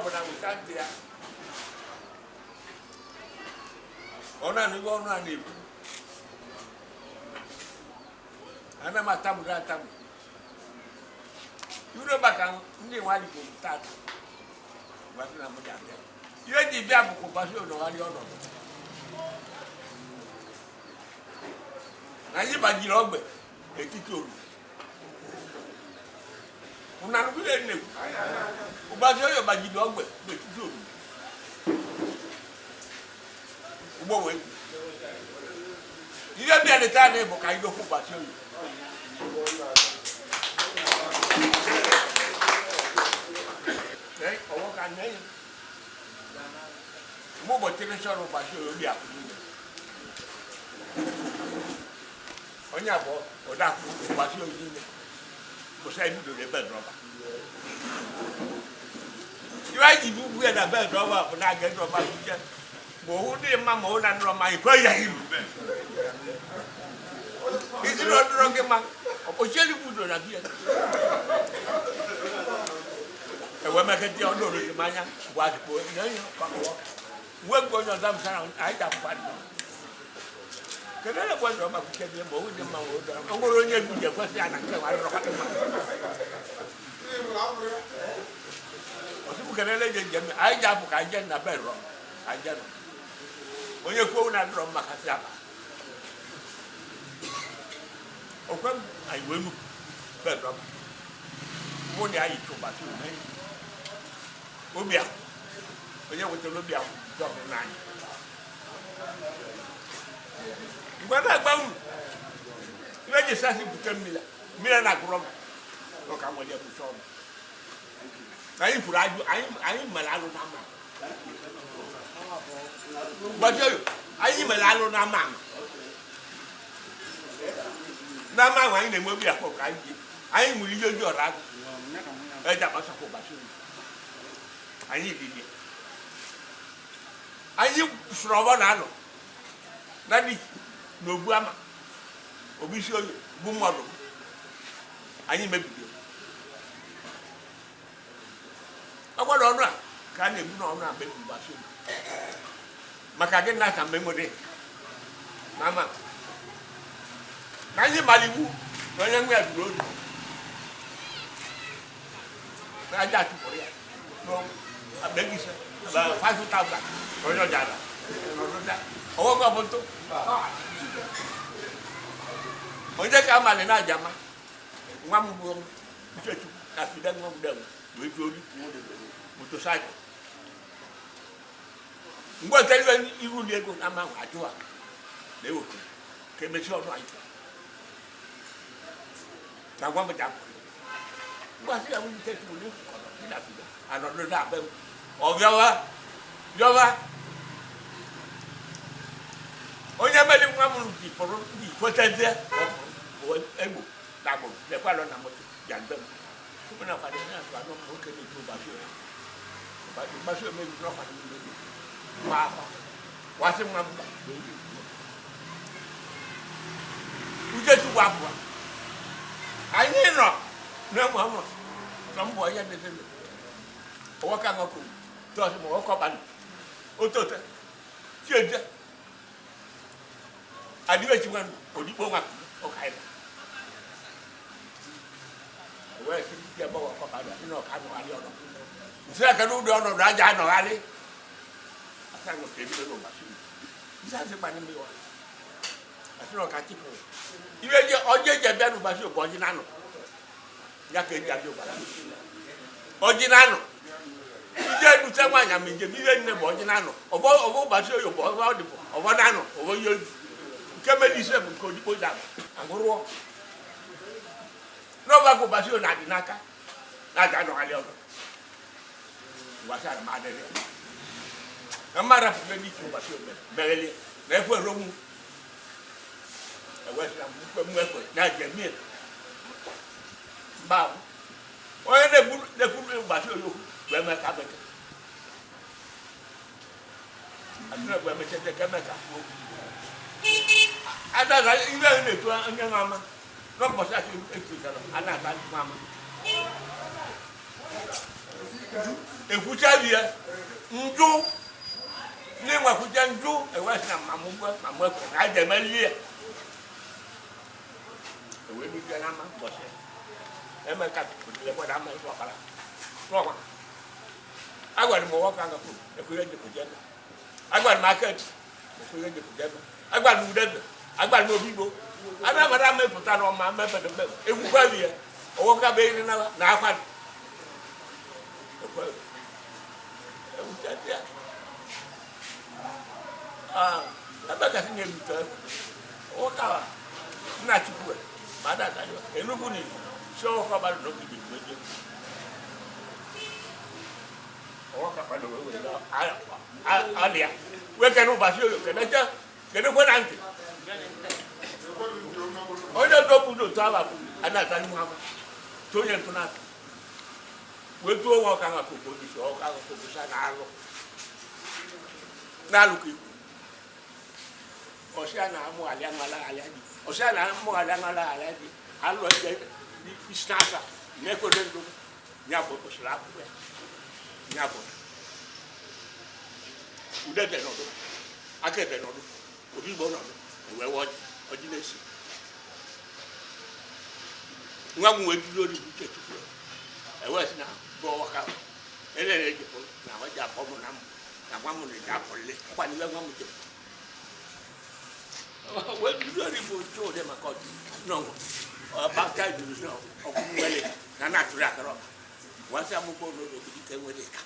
Ọbụla weta ntị ya ọ na-anụ ihe ọnụ a na-ekwu. Ana m atamuru atamu ure maka ndị nwaligbo tata gwasị na m ga-abịa. Ihe ji bịa bụkwa ụbọchị ụlọgharị ọnọdụ na anyị gbajiri ogbe etiti oru ụnanụgide nnekwu ụbọchị onye gbajiri ogbe n'etiti oru ugbo wee ihe bịa leta na bụ ka anyị dokwu ụbọchị oyi. Ọwọ́ ka nne ya mgbe ụbọchị chọrọ ụbọchị oyi obi akwụ niile onye abụọ ọdakwụ ụbọchị oyi niile kwụsị anyị bidoro ebe rọba iwe anyị ji bugbu ya na bed rọba bụ na aga rọba ike ma ohu dị mma ma ohu na nrọ ma ikwe ya iru isi na ọdụrọ gị mma ọkpọchielu budo na biya ewe mekete ọdụ oriri mmanya bụ adịkpo na-enye nwe mgbe onye ọzọ msara anyị ga-apụkwa dị kedu ebe gwa ndọrọ maka uche dị ma ohu dị mma ma ohu dọrọ ọ nwere onye egwu ji ekwesị ya na nke nwa arịrọkwa dị mma ọtụtụ kelele je njem anyị ji apụ ka anyị jee na be rọ ka anyị jee nọ onye kwuo na adịrọ mma kasị aba okwe m anyị wee nupụ be rọba mụ na anyị chụbasị ume obi ahụ onye wetara obi ahụ dọrọ n'anya mgbe na-agba unu ibe ji sasị bute mmiri mmiri na-agụrọ m ọ ka nwere ekwucha ọnụ anyị kwuru ajụ anyị mere alụ na ama gbajọyọ anyị mere alụ na ama ama na ama ahụ anyị na-enwe obi akpọ ka anyị ji anyị nwere ihe oji ọra agụ eji akpasakwa ụbọchị anyị riri anyị sụrụ ọbọ na anọ na dị n'ogbu ama obisi oyi bụ mmadụ anyị mebiri ọgbọdọ ọnụ a ka a na-egbu n'ọnụ a mebiri ụbọchị maka gị na aka mgbe nwere na ama na anyị mara iwu na onye nwe ya buru ozu na aja achụpụrụ ya n'akpa 5,000 onye ọja ala ọwọ́ kọ́ fún tó onye ka amalị na aja ma nwa m bụ Uchechukwu na fide nwa m dewu wee ju ori motosaịkụl mgbe otere iru ego na ama ahụ ajụwa na ewepụ ka emechi ọnụ anyị na gwa m japụ mgbe asị ya nwunye Uchechukwu na ekwukọrọ dị na fide anọdụ na abẹ m ọ bịawa bịawa onye mere nwa m ji pụrụ ji kwetezie egbo na agbụrụ lekwalọ na moto bịa mbe m tupu na kwado na atụ anụ nwoke na-etu ụbọchị ụbọchị omebi n'ọkwado mmebi nwa akwa wasị nwa m Uchechukwu apụọ anyị nọ na-enwe ọnụ na mbọ ihe dị dị ọwọ́ ká ŋɔ kò tọ́sí mọ̀ ọkọ̀ bá nù ó tó tẹ tí o jẹ àdìbẹ̀tì wọn òdìbò wọn kò ọkà yìí ọwọ́ ẹ̀sìn bí ẹ bọ̀ ọkọ̀ bá nù nínú ọ̀ká nù wálé ọ̀nà nsí àkàndó ọ̀nà ọ̀nà ajá nù wálé àti àwọn kèmí ló wà sí mi nsí àti pa ní mi wá àti ọ̀ká tì fún mi ibi ẹjẹ ọjọ́ ìjẹ bí ẹnu bá sí òkú ọjí nánu yàtọ̀ ẹjẹ àbí ògbàlá ọjí nánu ije edute nwaanyị ama njem ihe nne bụ ọjị na-anọ ọbọ ọbọ ụbọchị oyi bụ ọbọ ọdịbọ ọbọ na-anọ ọbọ ihe oji nke mere ise bụ nke odigbo ji agụrụọ n'ọba ka ụbọchị oyi na-adị n'aka na-aja anọghalị ọdọ ụbọchị ana m adịrị na mmadụ apụghị n'ike ụbọchị oyi megheli na ekwe ronwu ewesịra m mkpe m ekwe na njem mba onye na-ekwuru ụbọchị oyi okwu wee mee ka bekee àdúrà gba ẹmẹsẹ tẹ kẹmẹka adada ilé ẹ̀ lè tó ẹnyẹ ńlá ma lọ́pọ̀ sí àti ètò ìsọ̀rọ̀ anáta ńlá ma. Ekwucha ya njụ ndị nwakwucha njụ ewesị na mamụ mamụ ekwe na aja emelie ya ewe duje na ama mbọsị eme ka lekwada ama ịsụ ọkara n'ọkwa agwara m ọwọ ka ngakwu ekwughị njepụta ebe agwara m aka eti ekwughị njepụta ebe agwara m udeze agwara m obi igbo anabara mepụta n'ọma mepere mmepe ekwukwa ya ọwọ ka bụ eri na na akwa ebe kasị na-ebute ọwọ ka nna chukwu ma ada adajọ enugwu na igbo si ọwọ ka gbara n'ogige igbo eje ọwọ ka gbara n'ogige alịa wee kene ụbọchị oyo keneche kenekwe na ntị onye dọpụ n'otu awa bụ a na-atali m ama tụ onye ntụ na-atụ wee tụọ nwa ọka nwa koko isi ọka nwa koko sa na-alụ na-alụ ka ikwu ọsịa na-amụ alịa nwala alịa dị ọsịa na-amụ alịa nwala alịa dị alụ ebe isi na-asa na-ekwere ndụ ya bụ usoro akwụkwọ ya ya bụ ude dị n'ọdụ aka ede n'ọdụ obi igbo n'ọdụ ewee ọjị ọjị na-esi nwa m wee bido ori uche chukwu ewee sị na bụ ọka elele ejepụ na ọjị akpọ mụ na mụ na nwa m na-eji apụlị kwalile nwa m jepụ wee bido ori bụ otu ụdị maka ọjị n'ọnwa ọbata juru sị ọkwụ nwere na na-atụrụ akara ọba wasị amụkpọ n'oge ike nwere ka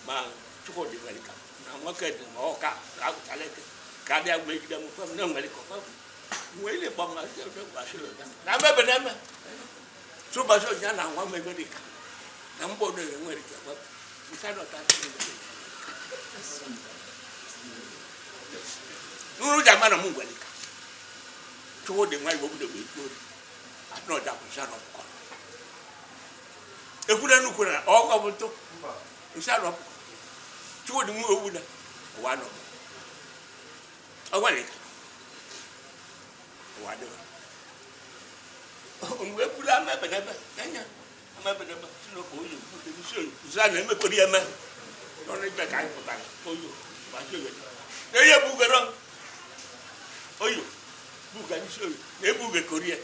ma Chukwudi nwere ka na nwoke dị ma ọka agụchala eke ka abịa megide m kwe m na nwere ka ọkwa nwere kpọm na na mebe na eme tụbọchị ụnya na nwa m nwere ka na mgbe onye nwere ka kwe nsa nuru jama na m nwere ka Chukwudi nwa igbo bude wee tuo atụ ọja bụ nsa na ọkụkọ ekwure nnukwu na ọkọ bụ ntụ nsa na ọkụkọ Chukwudi nwa owu na ụwa nọ ọgwalị ụwa dịwa mgbe ekwuru ama ebenebe anya ama ebenebe si n'ofe oyi isi oyi nsa na emekwere ya eme n'ọnụ ikpe ka anyị pụtara oyi gbasi oyi na ihe bugoro oyi buga isi oyi na ebuge korie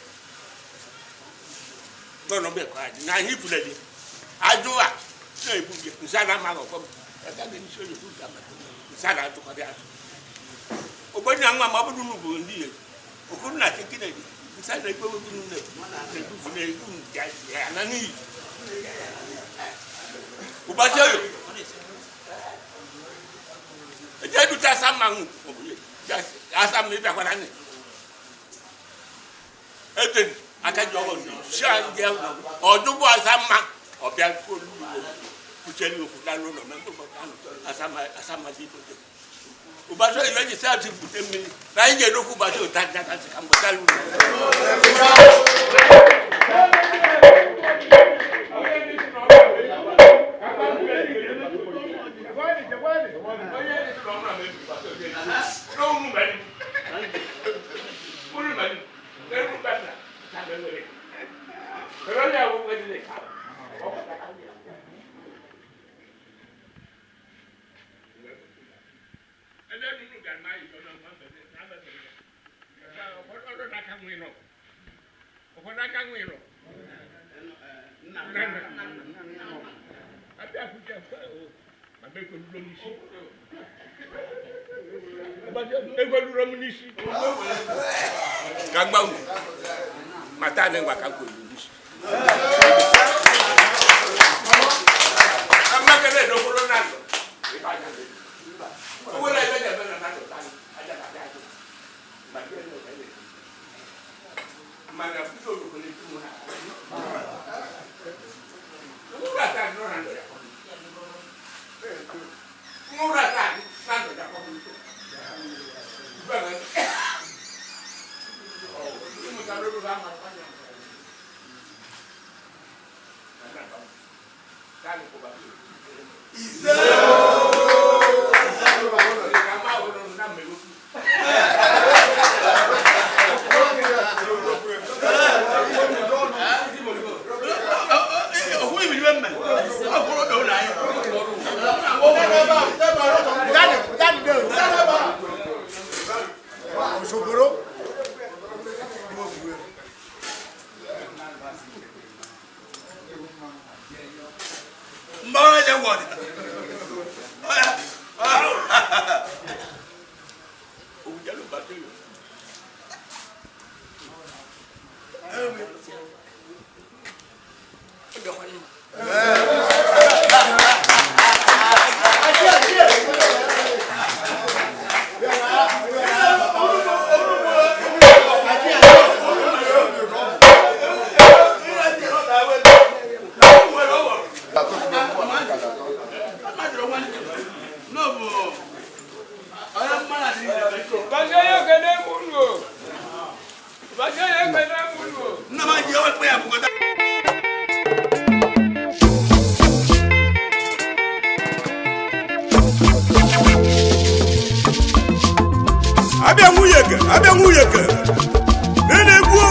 n'ọnụ mgbe ka anyị na anyị kwulere ajụwa si na ebuge nsa na amaghị ọkọ m ogbenye nwa ma ọ bụrụ na bụ ndị okuru na chikinedi nsa na ekwe egwu nne na-ebufu na egwu ya na n'iyi ụbọchị oyo eje educha asa mma nwụ asa mma ịbịakwara nne ede aka ji ọgọ si ndị ọdụgbọ asa mma ọbịa kwuru kucheni okwu n'ụlọ na asamadi ibote ụbọchị oyibo eji saa bute mmiri na anyị ga-edokwu ụbọchị ụta njakasị ka mgbe tara uru Ka gbanwe mata ne ngwa ka kwuru n'isi amakele dokoro na ndo owó la ẹgbẹ́ jẹ bẹ́ẹ̀ náà tani ajá tàbí ajá màdí ẹ̀ ní ọ̀gá ẹ̀ màdà fúdò olùkọ́ lè tún wọn. Nwúrà tá a nọ na ndọ̀dà kọ́ nwúrà tá a nọ ndọ̀dà kọ́ Abịa nwunye ke, abịa nwunye ke. Na-egwu.